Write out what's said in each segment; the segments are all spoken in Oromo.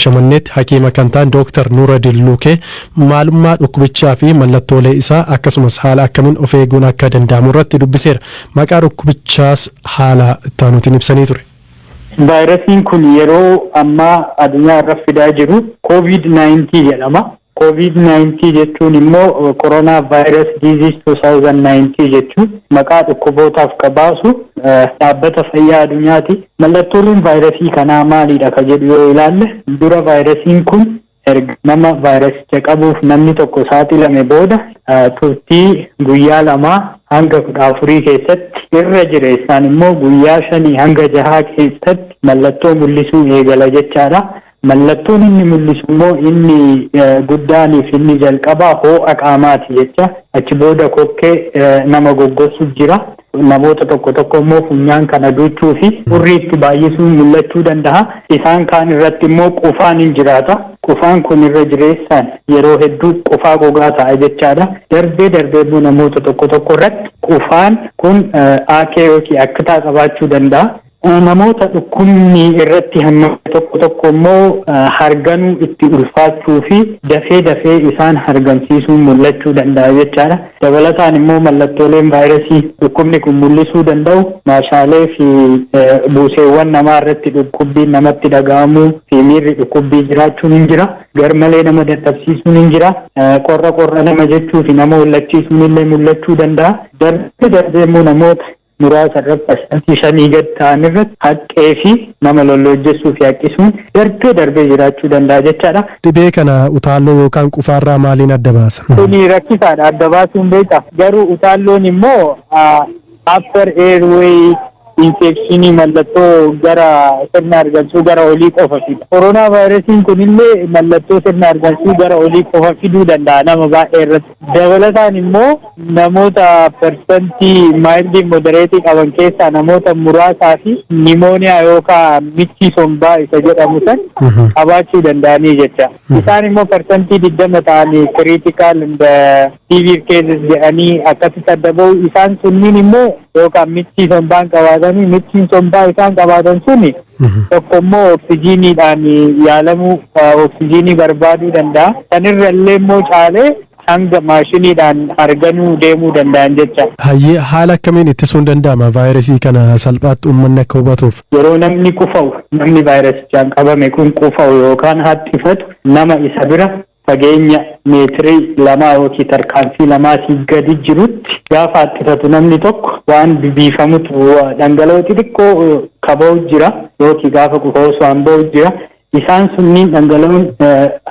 Shaashamanneetti hakiima kan ta'an Dooktar Nuuradin Luukee maalummaa dhukkubichaa fi mallattoolee isaa akkasumas haala akkamiin of eeguun akka danda'amu irratti dubbiseera. Maqaa dhukkubichaas haala ittaanuutiin ibsanii ture. Vaayirasiin kun yeroo ammaa addunyaa irra fidaa jiru COVID-19 jedhama. COVID-19 jechuun immoo Corona Virus Disease 2019 jechuun maqaa dhukkubootaaf ka baasu Dhaabbata Fayyaa Addunyaati. Mallattooleen vaayirasii kanaa maalidha ka jedhu yoo ilaalle, dura vaayirasiin kun erga nama vaayirasicha qabuuf namni tokko saaxilame booda turtii guyyaa 2 hanga 14 keessatti, irra jireessaan immoo guyyaa 5 hanga 6 keessatti mallattoo mul'isuu eegala jechaadha. Mallattoon inni mul'isu immoo inni guddaanii fi inni jalqabaa hoo'a qaamaati jecha. Achi booda kokkee nama goggossu jira. Namoota tokko tokko immoo funyaan kana duuchuu fi furrii itti baay'isuun mul'achuu danda'a. Isaan kaan irratti immoo qufaan hin jiraata. Qufaan kun irra jireessaan yeroo hedduu qufaa gogaa ta'a jechaadha. Darbee darbee immoo namoota tokko tokko irratti qufaan kun aakee yookiin akkitaa qabaachuu danda'a. Namoota dhukkubni irratti hammaate tokko tokko immoo harganuu itti ulfaachuu fi dafee dafee isaan hargansiisuun mul'achuu danda'a jechaadha. Dabalataan immoo mallattooleen vaayirasii dhukkubni kun mul'isuu danda'u maashaalee fi buuseewwan namaa irratti dhukkubbiin namatti dhaga'amuu fi miirri dhukkubbii jiraachuun hin jira. Garmalee nama dadhabsiisuun hin jira. Qorra qorra nama jechuu fi nama hollachiisuun illee mul'achuu danda'a. Darbee darbee immoo namoota muraasa irratti, parsantii 5 gad ta'an irratti, haqqee fi nama lolloojjessuu fi haqqisuun darbee darbee jiraachuu danda'a jechaadha. Dhibee kana utaalloo yookaan qufaarraa maaliin adda baasa? Kuni rakkisaadha adda baasuun, beektaa. Garuu utaalloon immoo upper airway infection, mallattoo gara sirna argansuu gara olii qofa fida. Koronaa vaayirasiin kunillee mallattoo sirna argansuu gara olii qofa fiduu danda'a nama baay'ee irratti. Dabalataan immoo namoota parsantii mild, moderate qaban keessaa namoota muraasaa fi pneumonia yookaan michii sombaa isa jedhamu san qabaachuu danda'anii jecha. Isaan immoo 20% ta'anii critical and severe cases jedhanii akkasitti adda bahu. Isaan sunniin immoo yookaan michii sombaan qabaatanii, michiin sombaa isaan qabaatan suni tokko immoo oksijiiniidhaan yaalamuu, oksijiinii barbaaduu danda'a. Sanirra illee immoo caalee hanga maashiniidhaan arganuu deemuu danda'an jecha. Hayyee, haala akkamiin ittisuun danda'ama vaayirasii kana, salphaatti uummanni akka hubatuuf? Yeroo namni qufa'u, namni vaayirasichaan qabame kun qufa'u yookaan haxxifatu, nama isa bira fageenya meetirii 2 yookiin tarkaanfii 2tii gadi jirutti gaafa haxxifatu, namni tokko waan bibiifamutu, dhangala'oo xixiqqoo kaba'u jira, yookiin gaafa qufa'us waan ba'u jira. Isaan sunniin, dhangala'oon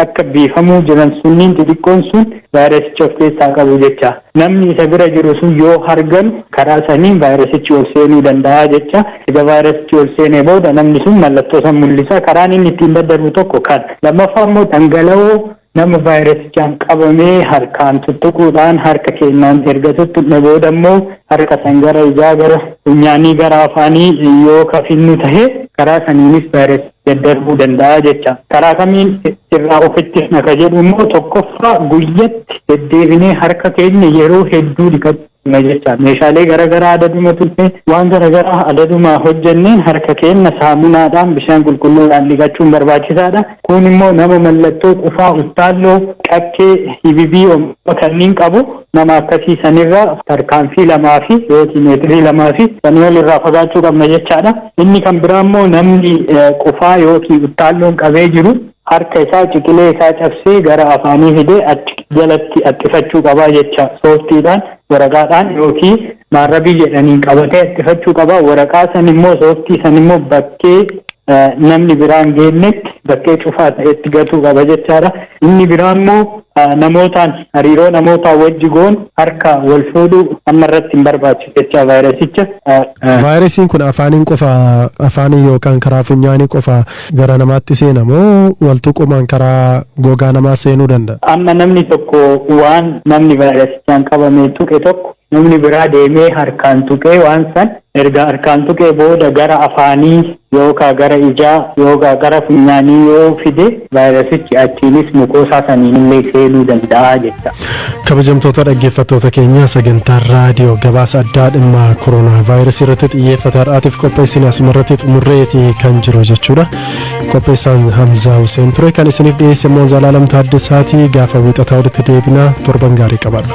akka biifamuu jiran sunniin xixiqqoon sun vaayirasicha of keessaa qabu jecha. Namni isa bira jiru sun yoo harganu karaa saniin vaayirasichi ol seenuu danda'a jecha. Egaa vaayirasichi ol seenee booda namni sun mallattoo san mul'isa. Karaan inni ittiin daddarbu tokko kan. Lammaffaa immoo dhangala'oo nama vaayirasichaan qabamee harkaan tuttuquudhaan, harka keenyaan erga tuttuqne booda immoo harka san gara ijaa, gara funyaanii, gara afaanii yoo kafinnu tahe, karaa saniinis vaayirasii daddarbuu danda'a jecha. Karaa kamiin irraa of ittisna ka jedhu immoo, tokkoffaa guyyatti deddeebinee harka keenya yeroo hedduu dhiqachuu jecha. Meeshaalee garaagaraa adaduma tuqne, waan garaagaraa adaduma hojjenneen harka keenya saamunaadhaan bishaan qulqulluudhaan dhiqachuun barbaachisaadha. Kun immoo nama mallattoo qufaa, uttaalloo, qakkee, hibibii kanneen qabu, nama akkasii sanirraa tarkaanfii 2 fi yookiin meetirii 2 fi sanii ol irraa fagaachuu qabna jechaadha. Inni kan biraa immoo namni qufaa yookiin uttaalloon qabee jiru harka isaa ciqilee isaa cabsee gara afaanii fidee achi jalatti axxifachuu qabaa jecha. Sooftiidhaan, waraqaadhaan yookiin maarrabii jedhaniin qabatee axxifachuu qaba. Waraqaa san immoo, sooftii san immoo bakkee namni biraan geennetti, bakkee cufaa ta'etti gatuu qaba jechaadha. Inni biraa immoo namootaan hariiroo namootaa wajji goon, harka wal fuudhuu amma irratti hin barbaachisu jecha vaayirasicha. Vaayirasiin kun afaaniin qofa, afaanii yookaan karaa funyaanii qofa gara namaatti seena moo waltuqumaan karaa gogaa namaa seenuu danda'a? Amma namni tokko waan namni vaayirasichaan qabame tuqe tokko Namni biraa deemee harkaan tuqee waan san erga harkaan tuqee booda gara afaanii yookaan gara ijaa yookaan gara funyaanii yoo fide, vaayirasichi achiinis mucosa saniin illee seenuu danda'a jecha. Kabajamtoota dhaggeeffattoota keenya, sagantaan raadiyoo gabaasa addaa dhimma koronaa vaayirasii irratti xiyyeeffate har'aatiif qopheessine asuma irratti xumurreeti kan jiru jechuudha. Qopheessaan Hamzaa Hussein ture, kan isiniif dhiyeesse immoo Zalaalam Taaddasaatii. Gaafa Wiixataa walitti deebinaa, torban gaarii qabaadha.